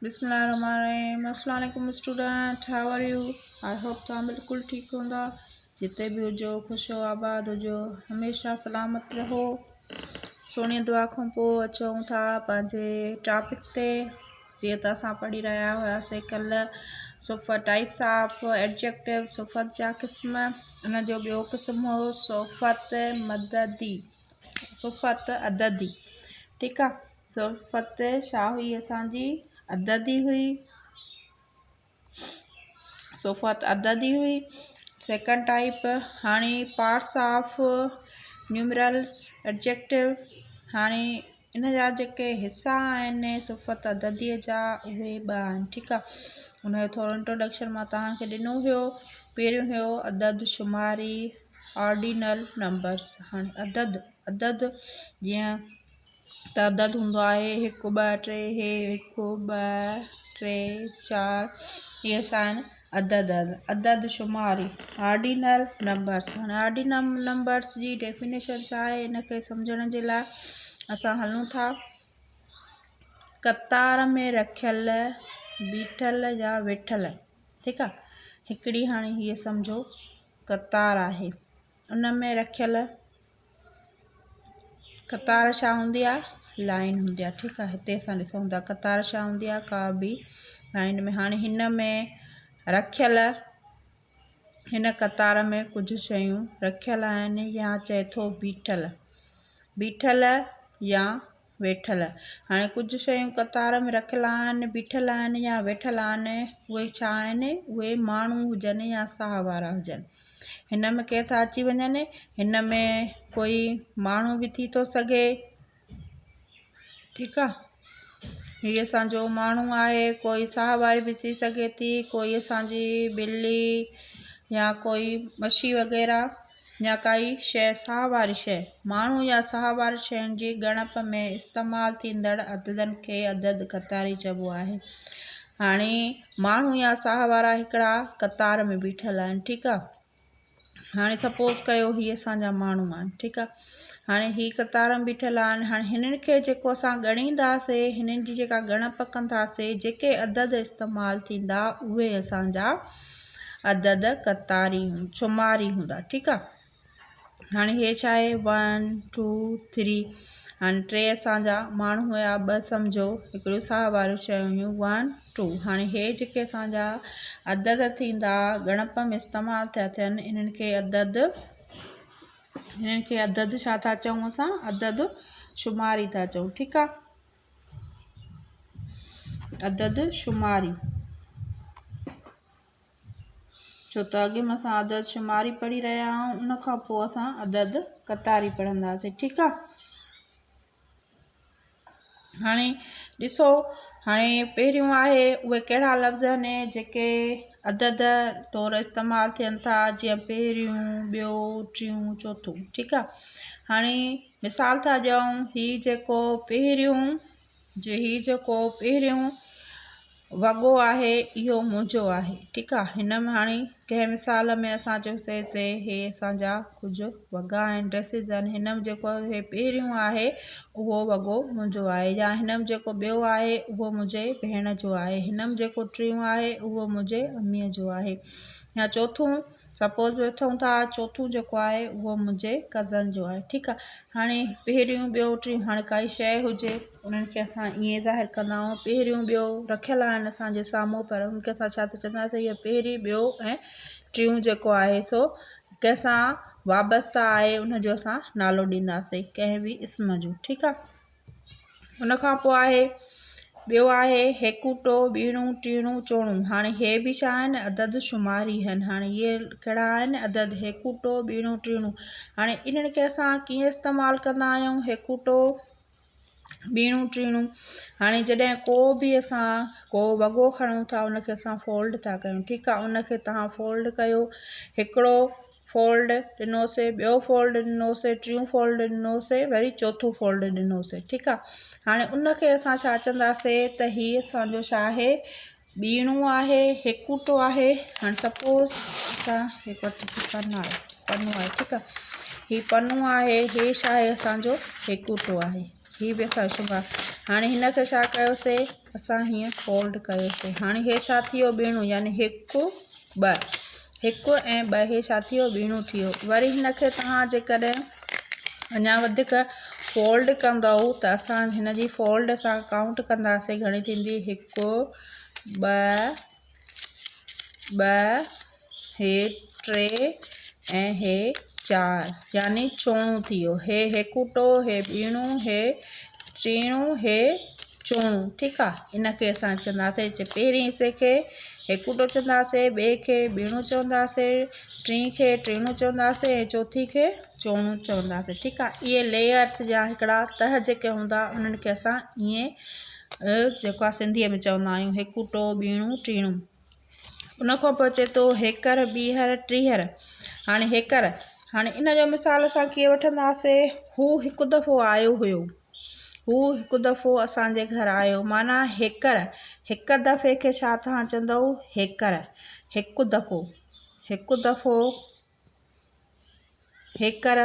بسم الله الرحمن الرحيم السلام عليڪم student how are you I hope توهان بلڪل ٺيڪ هوندا جتي به هجو خوش و آباد هجو هميشه سلامت رهو سهڻي دعا کان پوء اچون ٿا پنهنجي ٽاپڪ تي جيئن ته اسان پڙهي رهيا هياسي ڪل صفت ٽائپس آف ايڊجيڪٽو صفت جا قسم ان جو ٻيو قسم هو صفت مددي صفت عددي ٺيڪ آ صفت ڇا هئي اسان جي عددي هئي صفت عددي هئي سيڪنڊ ٽائپ هاڻي پارٽس آف نيومرلس ايڊجيڪٽو هاڻي ان جا جيڪي حصا آهن صفت عددي جا اهي ٻه آهن ٺيڪ آهي ان جو ٿورو انٽروڊڪشن مان توهان کي ڏنو هيو پهريون هيو عدد شماري آرڊينل نمبرس هاڻي عدد عدد جيئن تعداد هوندو آهي هڪ ٻه ٽي هي هڪ ٻه ٽي چار اهي اسان آهن عدد عدد شماري آرڊينل نمبرس هاڻي آرڊينل نمبرس جي ڊيفينيشن ڇا آهي ان کي سمجهڻ جي لاء اسان هلون ٿا قطار ۾ رکيل بيٺل يا ويٺل ٺيڪ آهي هڪڙي هاڻي هيء سمجهو قطار آهي ان ۾ رکيل قطار ڇا هوندي آ لائن هوندي آ ٺيڪ آ هتي اسان ڏسون ٿا قطار ڇا هوندي آ ڪا به لائن ۾ هاڻي هن ۾ رکيل هن قطار ۾ ڪجهه شيون رکيل آهن يا چئي ٿو بيٺل بيٺل يا ويٺل. هاڻي ڪجهه شيون قطار ۾ رکيل آهن، بيٺل آهن يا ويٺل آهن، اهي ڇا آهن؟ اهي ماڻهو هجن يا ساهه وارا هجن. هن ۾ ڪير ٿا اچي وڃن؟ هن ۾ ڪوئي ماڻهو به ٿي ٿو سگهي. ٺيڪ آ. هي اسان جو ماڻهو آهي، ڪوئي ساهه واري به ٿي سگهي ٿي، ڪوئي اسان جي ٻلي يا ڪوئي مڇي وغيره. يا ڪائي شيء ساهه واري شيء، ماڻهو يا ساهه وارين شين جي ڳڻپ ۾ استعمال ٿيندڙ عددن کي عدد قطاري چئبو آهي. هاڻي ماڻهو يا ساهه وارا هڪڙا قطار ۾ بيٺل آهن ٺيڪ آ. هاڻي سپوز ڪيو هي اسان جا ماڻهو آهن ٺيڪ آ. هاڻي هي قطار ۾ بيٺل آهن هاڻي هنن کي جيڪو اسان ڳڻينداسي هنن جي جيڪا ڳڻپ ڪنداسي جيڪي عدد استعمال ٿيندا اهي اسان جا عدد قطاري شماري هوندا ٺيڪ آ هاڻي هي ڇا آهي ون ٽو ٿري هاڻي ٽي اسانجا ماڻهو هيا ٻه سمجهو هڪڙيون ساهه واريون شيون هيون ون ٽو هاڻي هي جيڪي اسانجا عدد ٿيندا ڳڻپ ۾ استعمال ٿيا ٿين انهن کي عدد انهن کي عدد ڇا ٿا چئون اسان عدد شماري ٿا چئون ٺيڪ آ عدد شماري ڇو ته اڳ ۾ اسان عدد شماري پڙهي رهيا آهيون ان کان پوء اسان عدد قطاري پڙهنداسين ٺيڪ آهي هاڻي ڏسو هاڻي پهريون آهي اهي ڪهڙا لفظ آهن جيڪي عدد طور استعمال ٿين ٿا جيئن پهريون ٻيو ٽيون چوٿون ٺيڪ آهي هاڻي مثال ٿا ڏيون هي جيڪو پهريون جي هي جيڪو پهريون وڳو آهي اهو منهنجو آهي ٺيڪ آ هن ۾ هاڻي ڪنهن مثال ۾ اسان چيوسي تي هي اسان جا ڪجهه وڳا آهن ڊريسز آهن هن ۾ جيڪو هي پهريون آهي اهو وڳو منهنجو آهي يا هن ۾ جيڪو ٻيو آهي اهو منهنجي ڀيڻ جو آهي هن ۾ جيڪو ٽيون آهي اهو منهنجي اميء جو آهي يا چوٿون سپوز وٺون ٿا چوٿون جيڪو آهي اهو منهنجي ڪزن جو آهي ٺيڪ آهي هاڻي پهريون ٻيو ٽيون هاڻي ڪائي شيء هجي انهن کي اسان ائين ظاهر ڪندا آهيون پهريون ٻيو رکيل آهن اسانجي سامهون پر ان کي اسان ڇا ٿا چونداسين اهو پهرين ٻيو ۽ ٽيون جيڪو آهي سو ڪنهن سان وابسته آهي ان جو اسان نالو ڏينداسين ڪنهن به اسم جو ٺيڪ آهي ان کان پوء آهي ٻيو آهي هيڪوٽو، ٻيڻو، ٽيڻو، چوڻو. هاڻي هي به ڇا آهن؟ عدد شماري آهن. هاڻي اهي ڪهڙا آهن؟ عدد هيڪوٽو، ٻيڻو، ٽيڻو. هاڻي انهن کي اسان ڪيئن استعمال ڪندا آهيون؟ هيڪوٽو، ٻيڻو، ٽيڻو. هاڻي جڏهن ڪو به اسان ڪو وڳو کڻون ٿا ان کي اسان فولڊ ٿا ڪيون ٺيڪ آهي ان کي توهان فولڊ ڪيو هڪڙو فولڊ ڏنوسي ٻيو فولڊ ڏنوسي ٽيون فولڊ ڏنوسي وري چوٿون فولڊ ڏنوسي ٺيڪ آ هاڻي ان کي اسان ڇا چونداسي ته هي اسانجو ڇا آهي ٻيڻو آهي هيڪوٽو آهي هاڻي سپوز اسان هڪ وٽ پنو آهي پنو آهي ٺيڪ آ هي پنو آهي هي ڇا آهي اسانجو هيڪوٽو آهي. هي به اسان شمار هاڻي هن کي ڇا ڪيوسي اسان هيئن فولڊ ڪيوسي هاڻي هي ڇا ٿي ويو ٻيڻو يعني هڪ ٻه هڪ ۽ ٻه هي ڇا ٿي ويو ٻيڻو ٿي ويو وري هن کي توهان جيڪڏهن اڃا وڌيڪ فولڊ ڪندؤ ته اسان هن جي فولڊ سان ڪائونٽ ڪنداسي گهڻي ٿيندي هڪ ٻه ٻه هي ٽي ۽ هي چار يعني چوڻو ٿي ويو هي هيڪوٽو هي ٻيڻو هي ٽيڻو هي چوڻو ٺيڪ آ ان کي اسان چونداسي پهرين حصي کي هيڪوٽو چونداسي ٻئي کي ٻيڻو چونداسي ٽين کي ٽيڻو چونداسي ۽ چوٿين کي چوڻو چونداسي ٺيڪ آ اهي ليئرس يا هڪڙا تهه جيڪي هوندا انهن کي اسان ائين جيڪو آ سنڌيء ۾ چوندا آهيون هيڪوٽو ٻيڻو ٽيڻو ان کان پوء اچي ٿو هيڪر ٻيهر ٽيهر هاڻي هيڪر هاڻي ان جو مثال اسان ڪيئن وٺنداسي هو هڪ دفعو آيو هيو هو هڪ دفعو اسان جي گهر آيو معنيٰ هيڪر هڪ دفعي کي ڇا توهان چوندؤ هيڪر هڪ دفعو هڪ دفعو هيڪر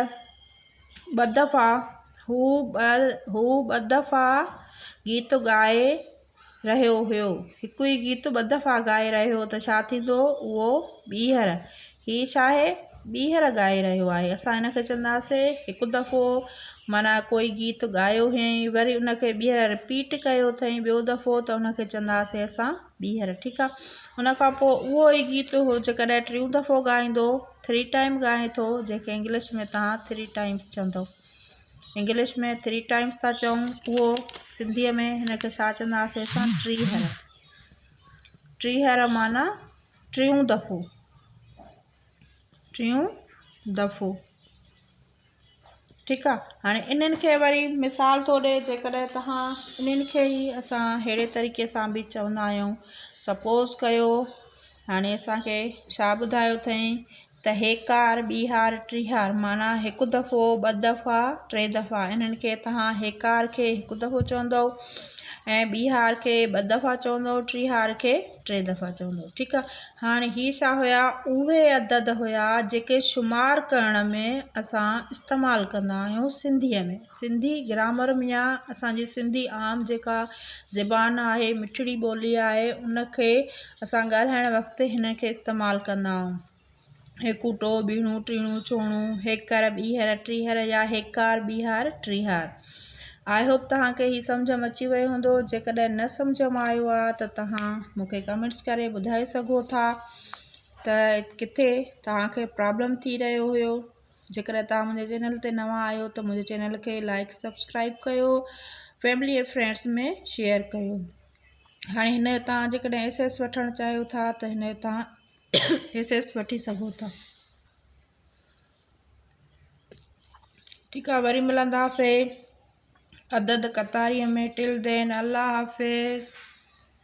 ٻه دفعا هو ٻه هو ٻه دفعا گيت ڳائي رهيو هيو. هڪ ئي گيت ٻه دفعا ڳائي رهيو هو ته ڇا ٿيندو؟ اهو ٻيهر هي ڇا آهي؟ ٻيهر ڳائي رهيو آهي. اسان هن کي چونداسين هڪ دفعو معنيٰ ڪوئي گيت ڳايو هيائين وري ان کي ٻيهر رپيٽ ڪيو اٿئين ٻيو دفعو ته ان کي چونداسين اسان ٻيهر ٺيڪ آ ان کان پوء اهو ئي گيت هو جيڪڏهن ٽيون دفعو ڳائيندو ٿري ٽائيم ڳائي ٿو جنهن کي انگلش ۾ توهان ٿري ٽائيمس چوندو انگلش ۾ ٿري ٽائيمس ٿا چئون اهو سنڌيء ۾ هن کي ڇا چونداسين اسان ٽيهر ٽيهر معنيٰ ٽيون دفعو ٽيون دفعو ٺيڪ آ هاڻي انهن کي وري مثال ٿو ڏي جيڪڏهن توهان انهن کي ئي اسان اهڙي طريقي سان به چوندا آهيون سپوز ڪيو هاڻي اسانکي ڇا ٻڌايو اٿئي ته هيڪار ٻيهار ٽيهار معنيٰ هڪ دفعو ٻه دفعا ٽي دفعا انهن کي توهان هيڪار کي هڪ دفعو چوندؤ ۽ ٻيهار کي ٻه دفعا چوندؤ ٽيهار کي ٽي دفعا چوندؤ ٺيڪ آ هاڻي هي ڇا هيا؟ اهي عدد هيا جيڪي شمار ڪرڻ ۾ اسان استعمال ڪندا آهيون سنڌيء ۾. سنڌي گرامر ۾ يا اسان جي سنڌي عام جيڪا زبان آهي مٺڙي ٻولي آهي ان کي اسان ڳالهائڻ وقت هن کي استعمال ڪندا آهيون. هيڪوٽو، ٻيڻو، ٽيڻو، چوڻو، هيڪر، ٻيهر، ٽيهر يا هيڪار، ٻيهار، ٽيهار. I hope توهان کي هي سمجهه م اچي ويو هوندو جيڪڏهن نه سمجهه م آيو آ ته توهان مون کي ڪمينٽس ڪري ٻڌائي سگهو ٿا ته ڪٿي توهان کي پرابلم ٿي رهيو هيو جيڪڏهن توهان منهنجي چينل تي نوان آهيو ته منهنجي چينل کي لائڪ سبسڪرائب ڪيو فيملي ۽ فرينڊس ۾ شيئر ڪيو هاڻي هن جو توهان جيڪڏهن ايس ايس وٺڻ چاهيو ٿا ته هن جو توهان ايس ايس وٺي سگهو ٿا. ٺيڪ آ وري ملنداسي عدد قطاري ۾ ٽل دين الله حافظ.